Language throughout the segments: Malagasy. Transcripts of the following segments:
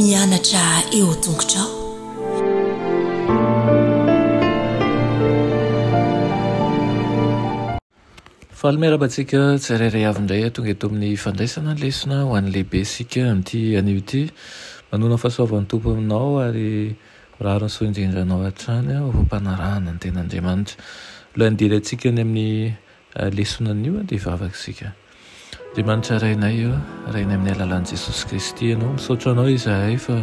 Mianatra eo an-tongotrao. Faly miarahaba antsika tsirairay avy indray tonga eto amin'ny fandraisana lesona ho an'ny lehibe isika amin'ity anio ity. Manoana ny fahasoavan'ny Tompo aminao ary mirary ny soa indrindra anao hatrany ho fampanarahana ny tenin'Andriamanitra. Alohan'ny hidirantsika any amin'ny lesona anio dia hivavaka isika. Andriamanitra Rainay ô, Rainay amin'ny alalan'i Jesosy Kristy Ianao, misaotra Anao izahay fa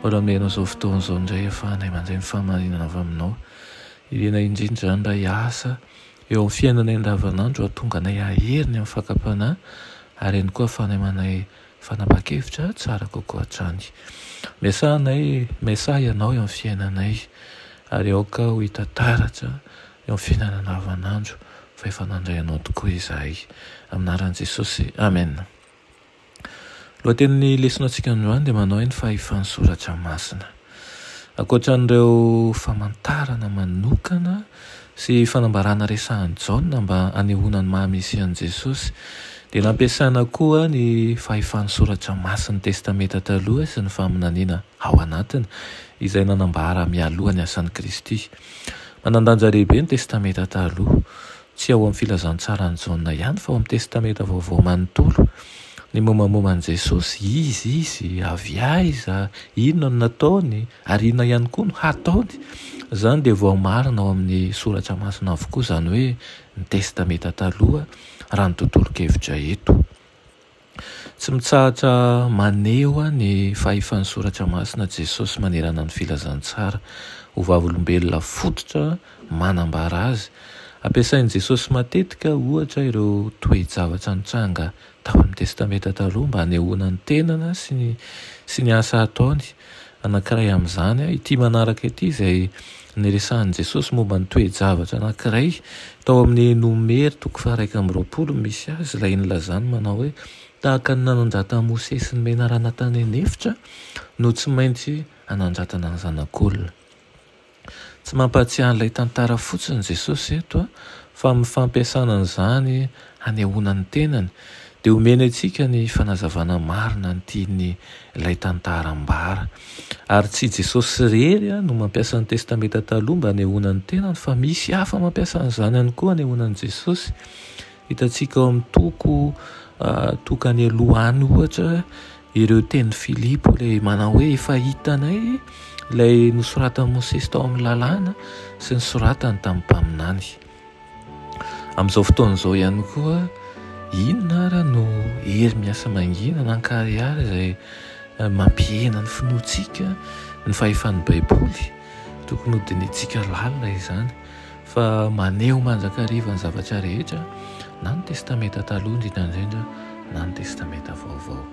mbola omenao izao fotoana izao indray ahafahanay mandray ny fahamarinana avy Aminao. Irina indrindra izany mba hiasa Eo amin'ny fiainanay andavanandro hahatonga anay hahery ny amin'ny fakam-panahy ary ihany koa hahafahanay manay fanapahan-kevitra tsara kokoa hatrany. Miasà anay, miasà Ianao eo amin'ny fiainanay ary aoka ho hita taratra eo amin'ny fiainana andavanandro fa efa nandray Anao tokoa izahay. Amin'ny anaran'i Jesosy, Amena. Lohatenin'ny lesonantsika androany dia manao hoe ny fahefan'ny soratra masina. Ankoatra an'ireo famantarana manokana sy fanambarana resahin'i Jaona mba hanehoana ny maha Mesia an'i Jesosy, dia nampiasana koa ny fahefan'ny soratra masin'ny Testamenta Taloha sy ny faminaniana ao anatiny, izay nanambara mialoha ny asan'i Kristy. Manan-danja lehibe ny Testamenta Taloha. Tsy ao amin'ny Filazantsaran'i Jaona ihany fa ao amin'ny Testamenta Vaovao manontolo. Ny mombamomba an'i Jesosy, iza izy, avy aiza, inona no nataony, ary inona ihany koa no hataony, izany dia voamarina ao amin'ny Soratra Masina avokoa, izany hoe ny Testamenta Taloha, raha ny tontolon-kevitra eto. Tsy mitsahatra maneho ny fahefan'ny Soratra Masina Jesosy manerana ny filazantsara ho vavolombelona fototra manambara azy. Ampiasain'i Jesosy matetika, ohatra, ireo toe-javatra nitranga tao amin'ny Testamenta Taloha mba hanehoana ny tenany sy ny sy ny asa ataony. Anankiray amin'izany ity manaraka ity izay niresahan'i Jesosy momba ny toe-javatra anankiray tao amin'ny Nomery toko faha-21 misy azy ilay nilazany manao hoe tahaka ny nanandratan'i Mosesy ny menarana tany an'efitra no tsy maintsy hanandratana ny zanak'olona. Tsy mampahatsiahy an'ilay tantara fotsiny Jesosy eto fa amin'ny fampiasana an'izany hanehoana ny tenany dia omeny antsika ny fanazavana marina ny tiany ilay tantara ambara. Ary tsy Jesosy irery no mampiasa ny Testamenta Taloha mba hanehoana ny tenany fa misy hafa mampiasa an'izany ihany koa hanehoana an'i Jesosy. Hitantsika ao amin'ny toko tokany aloha any ohatra ireo tenin'i Filipo ilay manao hoe efa hitanay ilay nosoratan'i Mosesy tao amin'ny lalàna sy nosoratany tamin'ny mpaminany. Amin'izao fotoana izao ihany koa, inona ara no hery miasa mangina na ankarihary izay mampihena ny finoantsika ny fahefan'ny Baiboly? Tokony hodinihintsika lalina izany. Fa maneho mandrakariva ny zavatra rehetra, na ny Testamenta Taloha indrindra indrindra, na ny Testamenta Vaovao.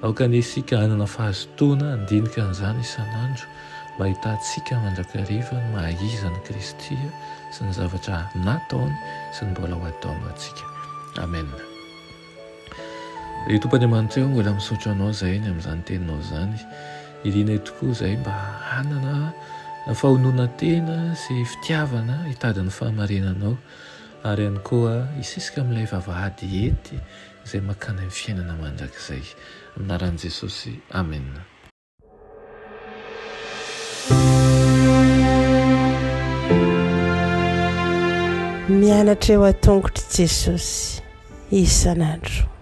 Aoka anie isika hanana fahazotoana handinika an'izany isan'andro, mba hahitantsika mandrakariva ny maha-iza an'i Kristy sy ny zavatra nataony sy ny mbola ho ataony ho antsika. Amena. Ry Tompo Andriamanitra ô, mbola misaotra Anao izahay ny amin'izany Teninao izany. Irinay tokoa izahay mba hanana fahononan-tena sy fitiavana hitady ny fahamarinanao, ary ihany koa hisisika amin'ilay vavahady ety izay mankany amin'ny fiainana mandrakizay. Amin'ny anaran'i Jesosy, amena. Mianatra eo an-tongotr'i Jesosy isan'andro.